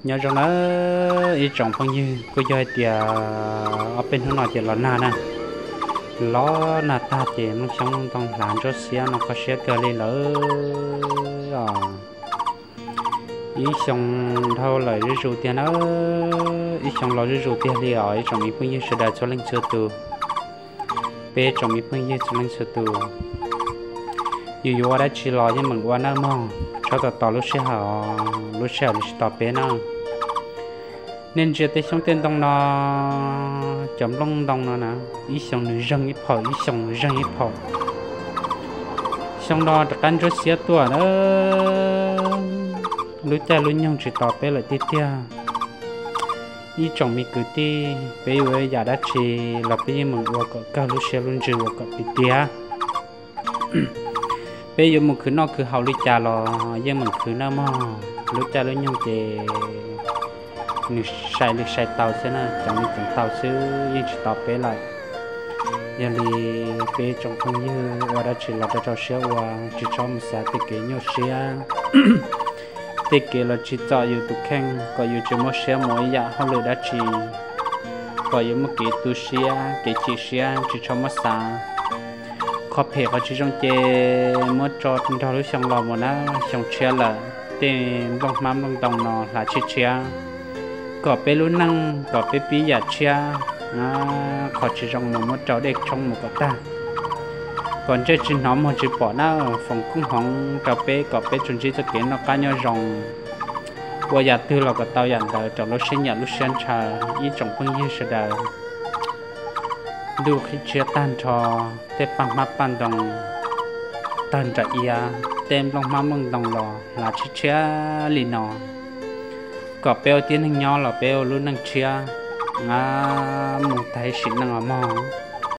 Nyob zoo nawb ib tsoom phooj ywg, kuj yog hais tias ob peb hnub no ces los nag na, los nag tag ces Nplooj Xyoob Nplooj Ntoo hlav ntsuab xiab no kho siab kawg li lawm os. Ib xyoo dhau lawm zuj zus tiag na, ib xyoo los zuj zus tiag li os ib tsoom me phooj ywg sawv daws txhua leej txhua tus. Peb tsoom me phooj ywg txhua leej txhua tus, yus yuav ua dab tsi los yeej meem ua nawb mog, txhob tos tos lub sij hawm, lub sij hawm nws tsis tos peb na. Nej ntsia tej xyoob tej ntoo no, cov nplooj ntoo no na, ib xyoo nws zeeg ib phaum, ib xyoo nws zeeg ib phaum. Xyoo no rov qab ntsuab xiab tuaj na, lub caij lub nyoog tsis tos peb lawm tiag tiag. Ib tsoom me kwv tij, peb yuav yam dab tsi los peb yeej meem ua kom kawg lub siab lub ntsws ua kom tiag tiag. Peb yuav mus khwv noj khwv haus li cas los yeej meem khwv nawb mog, lub caij lub nyoog ces nws sai li sai tau xwb na, ceev li ceev tau xwb, yeej tsis tos peb lawm. Yog li peb tsoom phooj ywg ua dab tsi los rau rau siab ua, tsis txhob mus xav tej kev nyuaj siab, tej kev los tsis txom yus tus kheej, kom yus tsis muab siab mus ib yam hauj lwm dab tsi, kom yus muaj kev tu siab kev chim siab, tsis txhob muab xav. Qhov phem qhov tsis zoo ces muab tso nrog lub xyoo los mus na, xyoo tshiab lawm, tej nplooj hmab nplooj ntoo no hlav tshiab tshiab, kom peb lub neej kom peb pib yam tshiab, qhov tsis zoo mus muab rau dej tshoob mus kom tag, kom ntsej tsis hnov muag tsis pom na, foom koob hmoov rau peb kom peb tsuas ntsib txoj kev noj qab nyob zoo, ua yam twg los kom tau yam ntawd rau lub siab nyiam lub siab ntshaw ib tsoom phooj ywg sawv daws. Ntuj qhib tshiab tag nrho, tej paj hmab paj ntoo tawg nram iav, tej nplooj hmab nplooj ntoo los hlav tshiab tshiab li no, kom peb ua tib neeg nyob los peb ua lub neej tshiab, mus tag ib sim neej os mog.